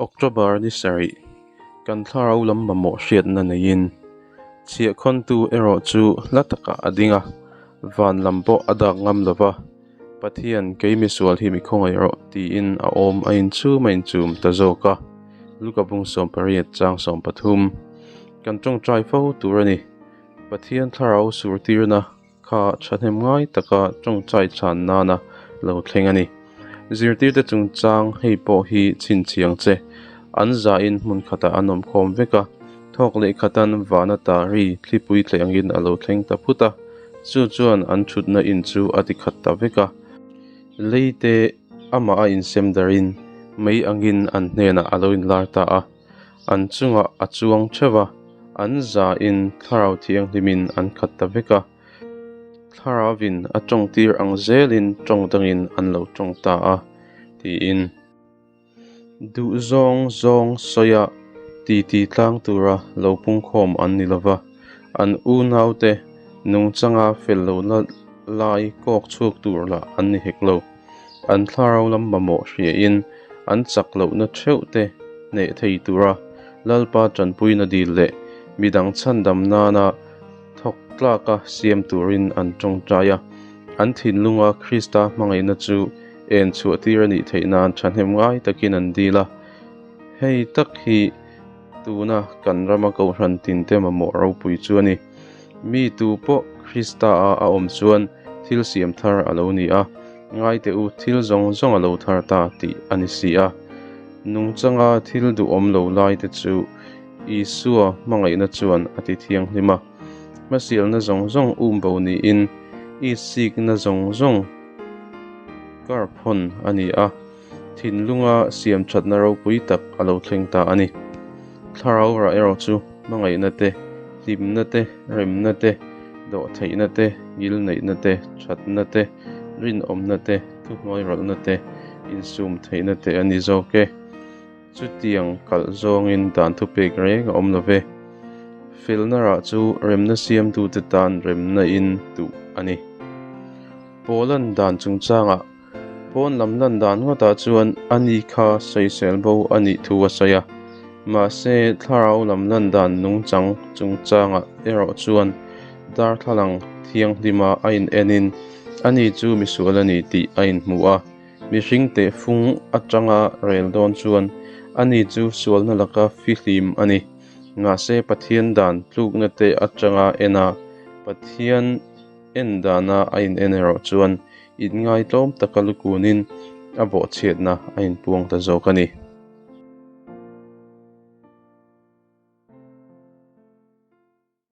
October ni sarih, kan thlarau lam mamawh hriatna neiin, chhiahkhawntu erawh chu hla takah a ding a, van lam pawh a dak ngam lo va, Pathian, kei misual hi mi khawngaih rawh, tiin a awm a inchum a inchum ta zawk a. Luka bung 18 chang 13. Kan tawngtai fo tur a ni. Pathian thlarau surtirna kha thahnem ngai taka tawngtai chhan nana lo thleng a ni. Zirtirte chungchang hei pawh hi chhinchhiang che. An zahin hmun khatah an awm khawm vek a, thawk leh khatan vana ta ri thlipui thleh angin a lo thleng ta phut a, chu chuan an thutna in chu a ti khat ta vek a. Leite amah a insem darin mei angin an hnenah a lo inlar ta a. An chungah a chuang theuh a, an zain Thlarau Thianghlimin an khat ta vek a. Thlarauvin a tawngtir ang zelin tawng dangin an lo tawng ta a, tiin. Duh zawng zawng sawia titi tlang tura lo pungkhawm an ni lova, an unaute nungchanga fel lohna lai kawk chhuak tur lah an ni hek lo. An thlarau lam mamawh hriain an chak lohna theuh te hneh thei tura Lalpa tanpuina dil leh midang chhandam nana thawk tlaka siam turin an tawngtai a. An thinlunga Krista hmangaihna chu en chhuah tir a nih theih nan thahnem ngai takin an dil a. Hei tak hi tuna kan rama kohhran tinte mamawh ropui chu a ni. Mi tu pawh Krista-a a awm chuan thil siam thar a lo ni a, ngai teh u, thil zawng zawng a lo thar ta tih a ni si a. Nungchanga thil duhawm lo laite chu Isua hmangaihna chuan a ti thianghlim a. Hmasialna zawng zawng um bo niin itsikna zawng zawng kar phawn a ni a, thinlunga siam thatna ropui tak a lo thleng ta a ni. Thlarau rah erawh chu hmangaihna te, hlimna te, remna te, dawhtheihna te, ngilneihna te, thatna te, rinawmna te, thuhnuairawlhna te, insum theihna te a ni zawk e. Chutiang kalh zawngin dan thupek reng a awm lo ve. Felna rah chu remna siamtute tan remna in duh a ni. Pawlan dan chungchangah pawn lam lan dan ngawtah chuan a ni kha sawisel bo a nih thu a sawi a. Mahse, thlarau lam lan dan nungchang chungchangah erawh chuan darthlalang thianghlima a in enin a ni chu misual a ni tih a inhmu a. Mihring tehfung atanga rel dawn chuan a ni chu sualna laka fihlim a ni. Mahse, Pathian dan tlukna te atanga en a, Pathian En dana a in en erawh chuan in ngaitlawm taka lukunin a bawhchhiatna a inpuang ta zawk a ni.